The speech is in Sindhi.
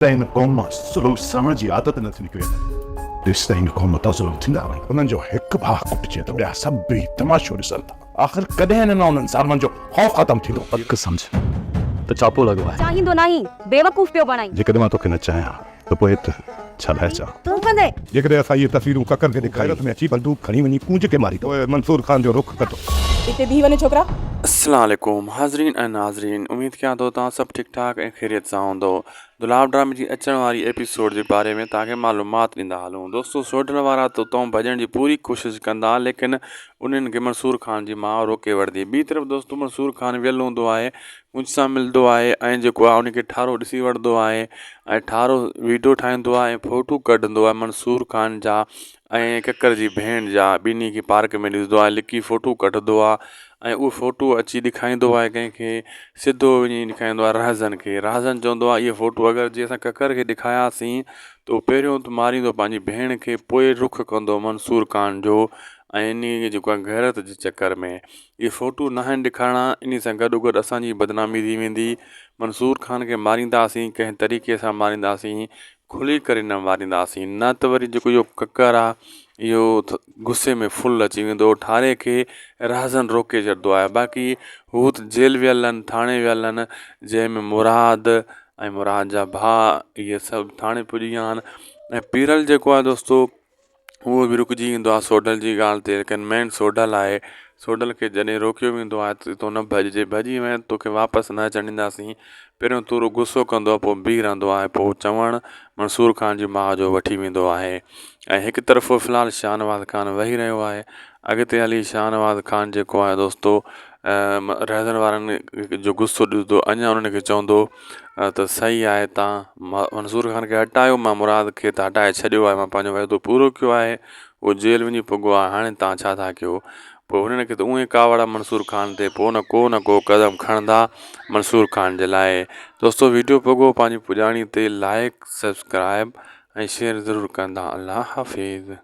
تائين هن قوم مان ظلم سهڻ جي عادت نه ٿي نڪري، تيستائين هن قوم مٿان ظلم ٿيندا رهندا. انهن جو هڪ ڀاء ڪٽجي ته ٻيا سڀ ئي تماشو ڏسن ٿا. آخر ڪڏهن انهن مان انهن ظالمن جو خوف ختم ٿيندو؟ پڪ سمجهه ته چاپو لڳو آهي. چاهيندو ناهين، بيوقوف پيو بڻائين. جيڪڏهن مان توکي نه چاهيان ها ته پوء هت ڇا لاء اچان؟ تون ڪندين. جيڪڏهن اسان اهي تصويرون ڪڪر کي ڏيکاريون. غيرت ۾ اچي بندوق کڻي وڃي ڪونج کي ماريندو. پوء منصور خان جو رخ ڪندو. اتي بيهي وڃو ڇوڪرا. السلام عليڪم حاضرين ۽ ناظرين اميد ڪيان ٿو توهان سڀ ٺيڪ ٺاڪ ۽ خيريت سان هوندو دولاب ڊرامي جي اچڻ واري ايپيسوڊ جي باري ۾ توهان کي معلومات ڏيندا هلون دوستو سوڍل وارا ته اتان ڀڄڻ جي پوري ڪوشش ڪندا ليڪن انهن کي منصور خان جي ماء روڪي وٺندي ٻي طرف دوستو منصور خان ويل هوندو آهي ڪجهه سان ملندو آهي ۽ جيڪو آهي ان کي ٺارو ڏسي وٺندو آهي ۽ ٺارو ويڊيو ٺاهيندو آهي ۽ فوٽو ڪڍندو آهي منصور خان جا ۽ ڪڪر جي ڀيڻ جا ٻنهي کي پارڪ ۾ ڏسندو آهي لڪي فوٽو ڪڍندو آهي ۽ اهو فوٽو اچي ڏيکاريندو آهي ڪنهن کي سڌو وڃي ڏيکاريندو آهي رهزن کي رهزن چوندو آهي اهي فوٽو اگر جي اسان ڪڪر کي ڏيکارياسين ته اهو پهريون ته ماريندو پنهنجي ڀيڻ کي پوء رخ ڪندو منصور خان جو ۽ انهي کي جيڪو آهي غيرت جي چڪر ۾ اهي فوٽو ناهن ڏيکارڻا انهي سان گڏو گڏ اسان جي بدنامي ٿي ويندي منصور خان کي مارينداسين ڪنهن طريقي سان مارينداسين کلي ڪري نه مارينداسين نه ته وري جيڪو اهو ڪڪر آ اهو غصي ۾ فل اچي ويندو ٺاري کي رهزن روڪي ڇڏندو آهي باقي هو ته جيل ويل آهن ٿاڻي ويل آهن جنهن ۾ مراد ۽ مراد جا ڀاء اهي سڀ ٿاڻي پڄي ويا آهن ۽ پيرل جيڪو آهي دوستو اهو به رڪجي ويندو آهي سوڍل جي ڳالهه تي ليڪن مين سوڍل آهي سوڍل کي جڏهن روڪيو ويندو آهي ته تون نه ڀڄجي ڀڄي وئين توکي واپس نه اچڻ ڏينداسين پهريون تون غصو ڪندو آهي پوء بيهي رهندو آهي پوء چوڻ منصور خان جي ماء جو وٺي ويندو آهي ۽ هڪ طرف في الحال شاهنواز خان ويهي رهيو آهي اڳتي هلي شاهنواز خان جيڪو آهي دوستو رهزن وارن جو غصو ڏسندو اڃا انهن کي چوندو ته صحيح آهي تان منصور خان کي هٽايو مان مراد کي ته هٽائي ڇڏيو آهي مان پنهنجو وعدو پورو ڪيو آهي هو جيل وڃي پڳو آهي هاڻي تان ڇا ٿا ڪيو پوء هنن کي ته اونئي ڪاوڙ آهي منصور خان تي پوء نه ڪو نه ڪو قدم کڻندا منصور خان جي لاء دوستو ويڊيو پڳو پنهنجي پڄاڻي تي لائڪ سبسڪرائب ۽ شيئر ضرور ڪندا الله حافظ.